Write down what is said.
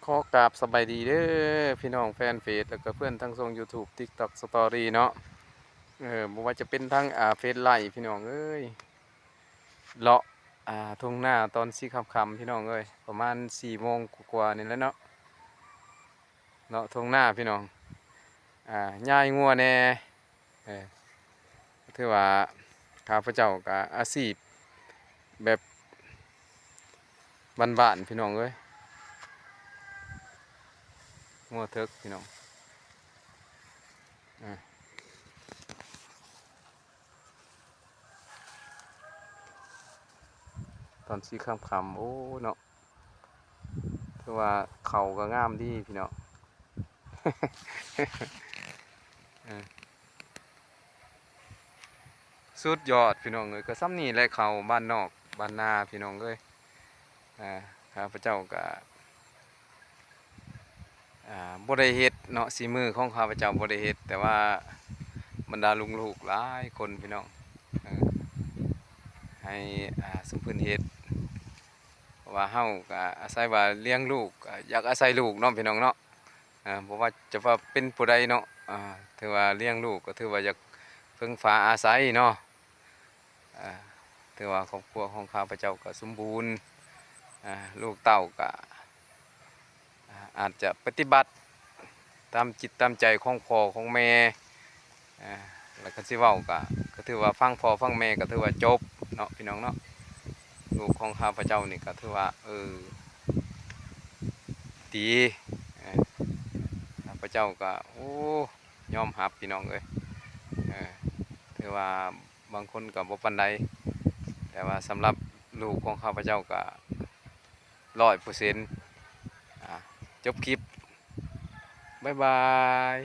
ຂໍກາບສະບາຍດີເດີ ພີ່ນ້ອງແຟນເຟສ ແລ້ວກໍເພື່ອນທາງຊ່ອງ YouTube TikTok Story ເນາະ. ເອີ ບໍ່ວ່າຈະເປັນທາງ ອ່າ ເຟສໄລ ພີ່ນ້ອງເອີຍ ເລາະ ອ່າ ທົ່ງນາຕອນສີ່ຄ່ຳໆ ພີ່ນ້ອງເອີຍ ປະມານສີ່ໂມງກວ່າໆ ນີ້ແຫຼະເນາະ. ເລາະທົ່ງນາພີ່ນ້ອງ ອ່າ ຍາຍງົວແດ່ ເອີ ຖືວ່າຂ້າພະເຈົ້າກະອາຊີບແບບບ້ານໆ ພີ່ນ້ອງເອີຍ ງົວເຖິກພີ່ນ້ອງ ອ່າ ຕອນສີ່ຄ່ຳໆ ໂອ້ເນາະ. ຖືວ່າເຂົ້າກໍງາມດີພີ່ນ້ອງ ເອີ ສຸດຍອດພີ່ນ້ອງເອີຍ ກໍສ່ຳນີ້ແຫຼະ ເຂົ້າບ້ານນອກບ້ານນາພີ່ນ້ອງເອີຍ. ອ່າ ຂ້າພະເຈົ້າກໍ ອ່າ ບໍ່ໄດ້ເຮັດເນາະ ສີມືຂອງຂ້າພະເຈົ້າບໍ່ໄດ້ເຮັດ ແຕ່ວ່າບັນດາລຸງລູກຫຼາຍຄົນພີ່ນ້ອງ ເອີ ໃຫ້ເພິ່ນເຮັດ ເພາະວ່າເຮົາກໍອາໄສວ່າລ້ຽງລູກ ກໍຢາກອາໄສລູກເນາະພີ່ນ້ອງເນາະ. ເອີ ບໍ່ວ່າຈະວ່າເປັນຜູ້ໃດເນາະ ອ່າ ຖືວ່າລ້ຽງລູກກໍຖືວ່າຢາກເພິ່ງພາອາໄສເນາະ. ອ່າ ຖືວ່າຄອບຄົວຂອງຂ້າພະເຈົ້າກໍສົມບູນ ອ່າ ລູກເຕົ້າກໍ ອ່າ ອາດຈະປະຕິບັດຕາມຈິດຕາມໃຈຂອງພໍ່ຂອງແມ່ ອ່າ ແລ້ວຄັນຊິເວົ້າກໍ ກໍຖືວ່າຟັງພໍ່ຟັງແມ່ກໍຖືວ່າຈົບເນາະ ພີ່ນ້ອງເນາະ. ລູກຂອງຂ້າພະເຈົ້ານີ້ກໍຖືວ່າ ເອີ ດີ ເອີ ຂ້າພະເຈົ້າກໍ ໂອ້ ຍອມຮັບພີ່ນ້ອງເອີຍ ເອີ ຖືວ່າບາງຄົນກໍບໍ່ປານໃດ ແຕ່ວ່າສຳລັບລູກຂອງຂ້າພະເຈົ້າກໍຮ້ອຍເປີເຊັນ. ອ່າ ຈົບຄລິບ ບາຍບາຍ.